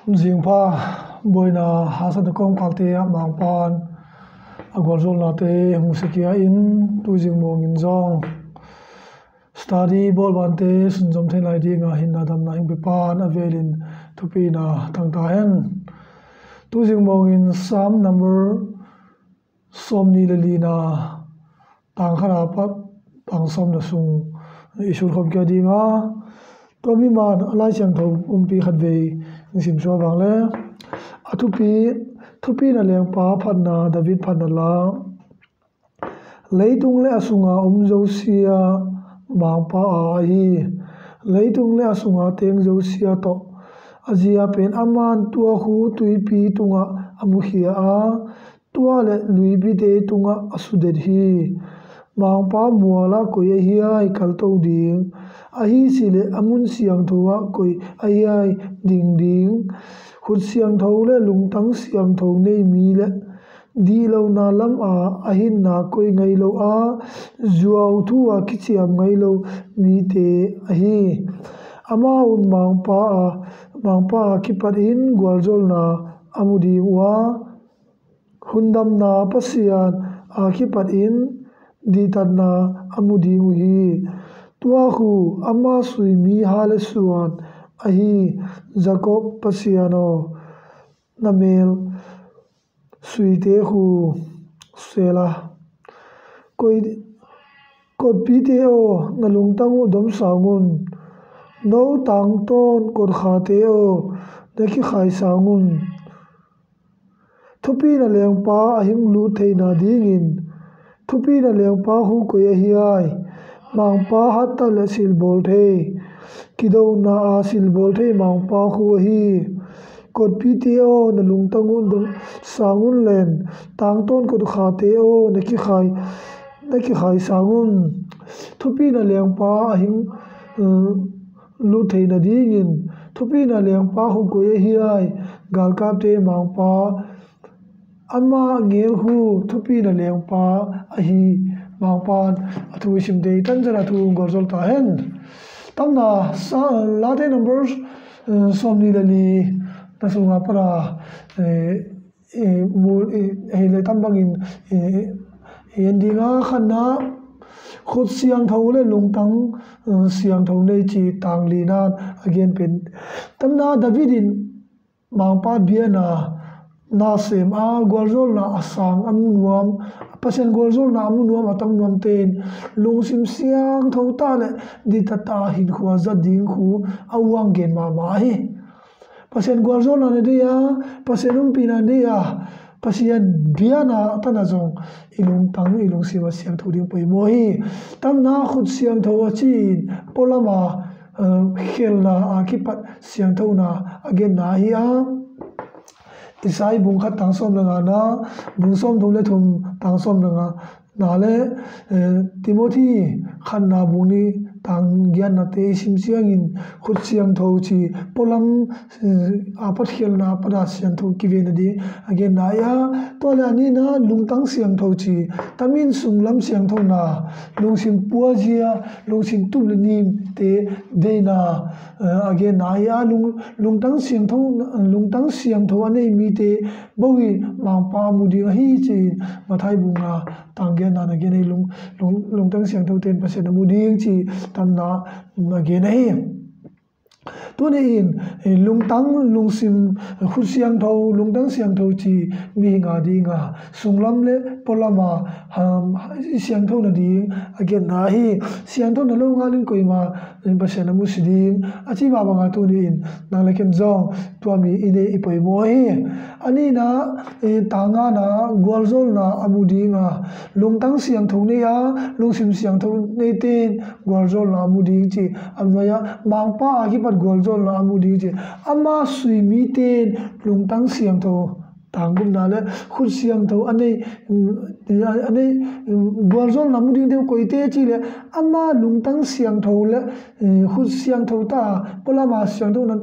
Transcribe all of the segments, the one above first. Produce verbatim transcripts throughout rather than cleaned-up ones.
Zingpha buaina hahsatna kawmkalte ah Mangpa'n a gualzawlnate hong sikia in, tuzing mawngin zong study bawlbante sunzom thei lai dinga hinna damna hong pia Pa'n a velin thupina tang ta hen. Tuzing mawngin Psalm number sawmnih le lina, tang khat a pat tang sawmna sung i sut khawm kia dinga, tua mi man a Lai Siangtho pumpi khat vei hong sim suak vang le, a thupi, thupina lengpa phatna, David phatna la. Leitung le a sunga om zosia Mangpa a ahi. Leitung le a sunga teng zosia tawh a zia pen, aman tua khu tuipi tungah a mukhia a, tua le luipite tungah a sudet hi. Mangpa mualah koi ahi ai kalto ding? Ahi sileh a mun siangtho ah koi ahi ai ding ding? Khut siangtho le lungtang siangtho nei mi le dihlona lama a hinna koi ngei lo a, zuau thu a kiciam ngei lo mite ahi. Amau in Mangpa a, Mangpa a kipat in gualzawlna a mu ding uh a, hundamna Pasian a kipat in dihtatna a mu ding uh hi. Tua khu ama sui mi ha le suan ahi, Jakob Pasian aw, na mel suite khu Selah. Kotpite aw, na lungtang uh domsang un. No tangtawn kotkhate aw, na kikhai sang un. Thupina lengpa a hing lut theihna dingin, thupina lengpa khu koi ahi ai? Mangpa hatta le silbawl thei, kidona a silbawl thei Mangpa khu ahi. Kotpite aw, na lungtang uh domsang un len, tangtawn kotkhate aw, na kikhai, na kikhai sang un. Thupina lengpa a hing, uh, lut theihna dingin, thupina lengpa khu koi ahi ai? Galkapte Mangpa, ama ngel khu thupina lengpa ahi. Mangpa'n a thu i simte i tanzan a thu gualzawl ta hen. Tamna sa, Late Numbers, eh, sawmnih le li na sunga para, eh, eh, mul, eh, hei le tam bangin, eh, eh, en dinga, khatna, khut siangtho le lungtang, eh, siangtho nei ci tang lina'n a gen pen. Tamna, David in Mangpa biakna na sem a, gualzawlna a sang a mu nuam, Pasian gualzawlna a mu nuam a tam nuamte'n lungsim siangtho ta le dihtat ta hinkhua zat ding khu a uang gen mahmah hi. Pasian gualzawlna na deih a, Pasian umpina na deih a, Pasian biakna a tan a zong i lungtang, i lungsim a siangtho ding poimaw hi. Tamna, khut siangtho a ci-in pualama, eh, khelna a kipat siangthona a genna ahi a. Isai bung khat tang sawm le ngana, bung sawmthum le thum tang sawm le ngana le, eh, Timothy khatna bung nih tang giatnate i sim ciangin khut siangtho ci pualam, eh, a pat khelna a pat a siangtho kiven nading a genna ahi a. Tua le a nihna, lungtang siangtho ci, tamin sunglam siangthona, lungsim puazia, lungsim tup le nimte deihna, eh, a genna ahi a. Lung, lungtang siangtho, lungtang siangtho a nei mite bawh in Mangpa a mu ding ahi ci-in Matthai bung nga tang giatna na gen ahi. Lung, lung, lungtang siangthote'n Pasian a mu ding ci tamna a gen ahi. Tuni-in, eh, lungtang, lungsim, khut siangtho, lungtang siangtho ci mihing a dinga sunglam le pualama, um, i siangtho nading a genna ahi. Siangtho na lo ngalin koima in Pasian a musi ding a ci mah banga tuni-in nang le ken zong tua mi i neih i poimaw hi. A nihna, eh, tang ngana, gualzawlna a mu dinga, lungtang siangtho nei a, lungsim siangtho neite'n gualzawlna a mu ding ci. A nuai-ah Mangpa a kipat gualzawlna a mu ding ci. Ama sui mite'n lungtang siangtho, tang gupna le khut siangtho a nei, a nei, gualzawlna a mu dingte uh koite ci le, ama lungtang siangtho le, eh, khut siangtho ta, pualama siangthona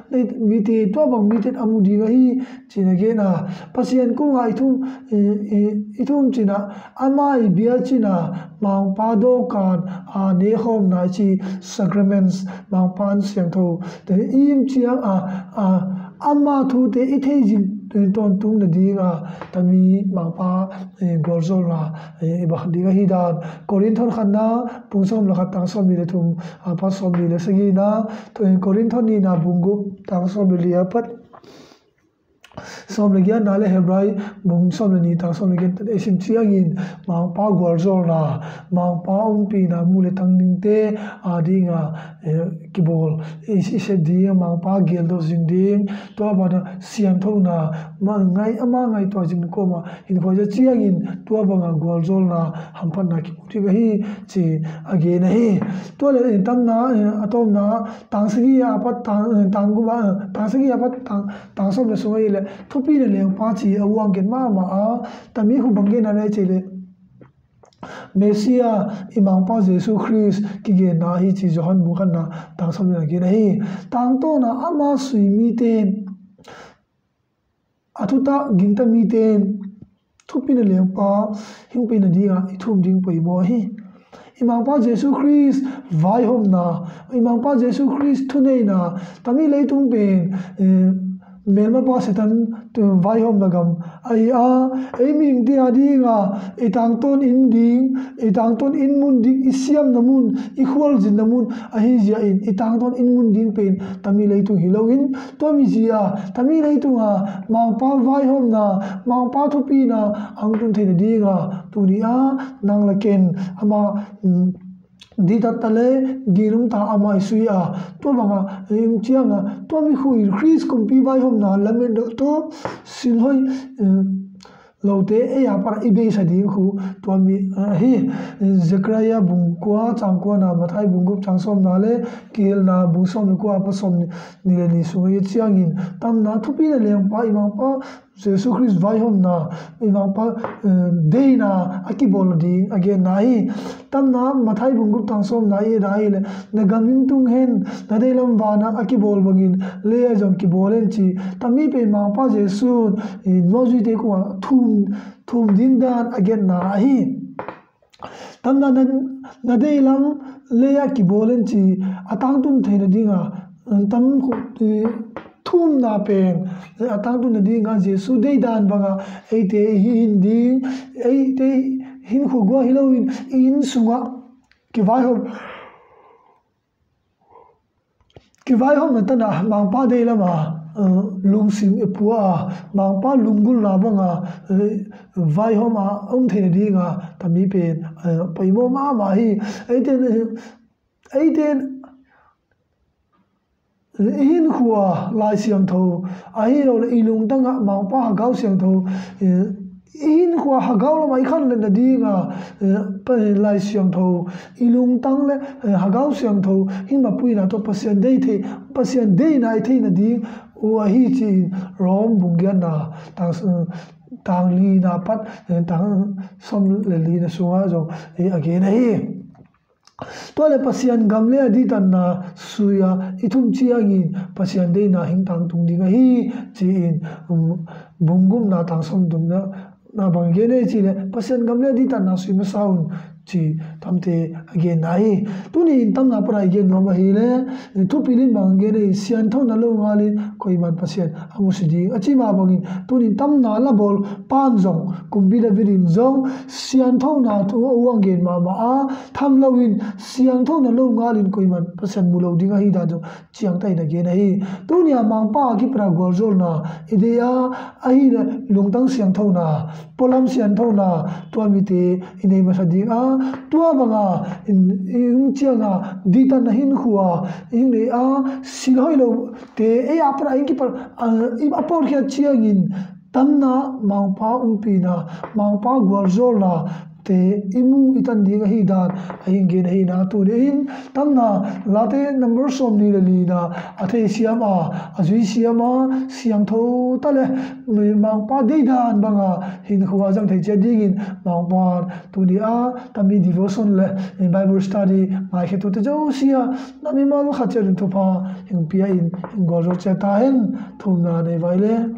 nei mite, tua bang mite'n a mu ding ahi ci-in a gen a. Pasian kungah i thum, i, i, i thum cihna, ama i bia cihna, Mangpa dawhkan a nekhawmna ci, sacraments, Mangpa an siangtho te i im ciang a, a, ama thute i theizin tawntung nadinga tami Mangpa gualzawlna i bang ding ahi dan Korinthon khatna bung sawm le khat tang sawm nih le thum a pat sawm nih le sagihna, Korinthon nihna bung guk tang sawm le li a pat sawm le giatna le Hebrai bung sawm le nih tang sawm le giat i sim ciangin Mangpa gualzawlna, Mangpa umpina mu le tang dingte a dinga kibawl i sep ding, Mangpa geldawh zing ding, tua bana sianthona ngai ama ngaihtuah zing kawma in khuaza ciangin tua banga gualzawlna hamphatna kimu ding ahi ci a gen ahi. Tua le tamna a tawmna tang sagi a pat tang guma tang sagi a pat tang sawm le sung ahi le thupina lengpa ci a uang gen mahmah a, tami khu bang gen a le ci le Messiah i Mangpa Jesu Khrist kigenna ahi ci Johan bung khatna tang sawm le a gen ahi. Tangtawna ama sui mite a thutak gingta mite thupina lengpa hingpeina dinga i thum ding poimaw ahi. I Mangpa Jesu Khrist vaihawmna, i Mangpa Jesu Khrist thuneina, tami leitung pen melmapa Satan vaihawmna gam ahi a, ei mihingte a dinga i tangtawn in ding, i tangtawn in mun ding, i siamna mun, i khualzinna mun ahi zia in i tangtawn in mun ding pen tami leitung hi loin, tua mi zia tami leitunga Mangpa vaihawmna, Mangpa thupina ang tun theina dinga tuni a nang le ken ama ditatta le ginumta ama i sui a, tua banga i um cianga tua mi khu in Khrist kumpi vaihawmna lamen dawh tawh silhoi lote ei a para i beisa ding khu tua mi ahi. Zechariah bung kua cang kuana, Mathai bung guk cang sawmna le Kihelna bung sawm le kua a pat sawm nih le nih sung a i ciangin tamna thupina lengpa i Mangpa Jesu Khrist vaihawmna i Mangpa deina a kibawl ding a genna ahi. Tamna Mathai bung guk tang sawmna i et a i le na gam in tung hen, na deilam vana a kibawl bangin leia zong kibawl hen ci tami pen Mangpa Jesu nuazuite kua thum thum ding dan a genna ahi. Tamna na deilam leia kibawl hen ci a tangtun theina dinga tam thumna pen a tangtunna dinga Jesu deidan banga eite i hin ding, eite hinkhua gua hi loin i inn sungah kivaihawm kivaihawmna tana Mangpa deilama lungsim i pua a, Mangpa lunggulhna banga vaihawma um theina dinga tami pen poimaw mahmah hi. Eite eite i hinkhua Lai Siangtho ahi lo le i lungtangah Mangpa Hagau Siangtho i hinkhua Hagau lama i khanletna dinga Lai Siangtho i lungtang le Hagau Siangtho hin mapuina tawh Pasian dei thei, Pasian deina i theina ding uh ahi ci-in Rom bung giatna tang lina pat tang sawm le lina sungah zong a gen ahi. Tua le Pasian gam le a dihtanna sui a i thum ciangin Pasian deina hing tangtung ding ahi ci-in bung gukna tang sawm thumna na bang gen ei ci le Pasian gam le a dihtanna sui masa un ci tamte a genna hi. Tuni in tamna pana i gen nuam ahi le thupil in bang gen ei, sianthona lo ngalin koiman Pasian a musi ding a ci mah bangin tuni in tamna labawl pan zong kumpi David in zong sianthona thu a uang gen mahmah a, tham loin sianthona lo ngalin koiman Pasian mu lo ding ahi dan zong ciangta in a gen ahi. Tunia Mangpa a kipra gualzawlna i dei a, ahi le lungtang sianthona, pualam sianthona tua mite i nei masa ding a, tua banga i um cianga dihtanna hinkhua i hing nei a, silhoi lote ei a pana i kipar a pawtkhiat ciangin tamna Mangpa umpina, Mangpa gualzawlna te i mu i tan ding ahi dan a hing gen ahi na tuni in tamna Late number sawm ni le lina a theisiam a, a zuisiam a, siangtho ta le Mangpa deidan banga hinkhua zang thei ciat dingin Mangpa tuni a tami devotion le Bible study ngaikhetu te zosia na mimal khat ciat in thupha hing pia in hing gualzo ciat ta hen. Thumna nei vai le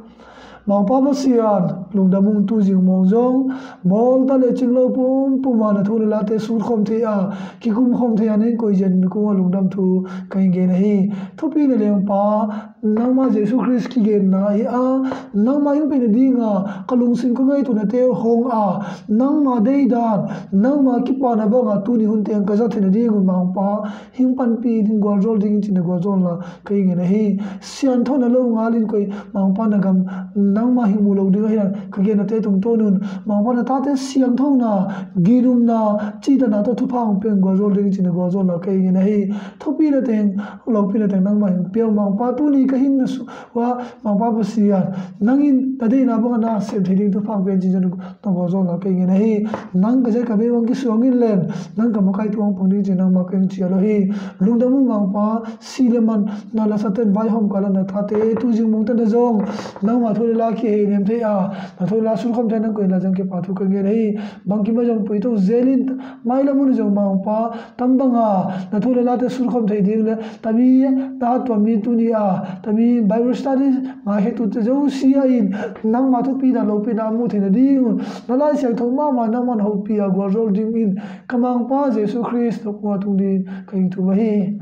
Mangpa Pasian lungdam ung, tuzing mawng zong mawlta le cinglo pumpuma na thu le late sutkhawm thei a kikumkhawm thei a na hing koizian kungah lungdam thu ka hing gen ahi. Thupi na lengpa nangma Jesu Khrist kigenna hi a, nangma hing pai nadinga ka lungsim ka ngaihtuahnate hong a, nangma deidan, nangma kipahna banga tuni hun teng ka zat theih nadingun Mangpa hing panpih ding gualzawl ding cih na gualzawlna ka hi ngen ahi. Siangthona lo ngalin koi Mangpa na gam nangma hing mu lo ding ahi dan ka gennate tungtawnun Mangpa na tate siangthona, ginumna, cihtakna tawh thupha hong pia gualzawl ding cih na gualzawlna ka hi ngen ahi. Thupi na teng, lopi na teng nangma hing pia uh Mangpa tuni ka hing na su wa Mangpa Pasian, nangin na deihna bangin na sem thei ding thupha hong pia cih na gualzawlna ka hi ngen ahi. Nang ka zia ka bei bang kisuang in leng nang ka makaitu hong pang ding cih nangma ka hing cial uh hi. Lungdam uh Mangpa, si le man na lasaten vaihawm kala na tate tu zingmong tana zong nangma thu le la kihei nem thei a, na thu le la sunkhawm thei nang koih la zong kipa thu ka ngen ahi. Bangkim a zong puito zelin mailam hun zong Mangpa tam banga na thu le late sunkhawm thei ding le tami na hattuam mi tuni a tami Bible study ngaikhe tute zosia in nangma thupina lopina a muh theihna dingun na Lai Siangtho mahmah nangman hopih a gualzawl dingin ka Mangpa Jesu Khrist tawh kua tung dingin ka hing thum ahi.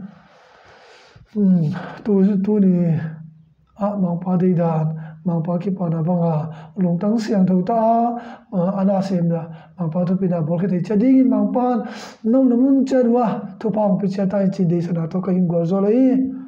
Hmm, tu, tuni ah Mangpa deidan, Mangpa kipahna banga lungtang siangtho ta a, a na semna Mangpa thupina bawlkhia thei ciat dingin Mangpa nong na mun ciat uh a thupha hong pia ciat ta in cih deihsakna tawh ka hing gualzawl ahi.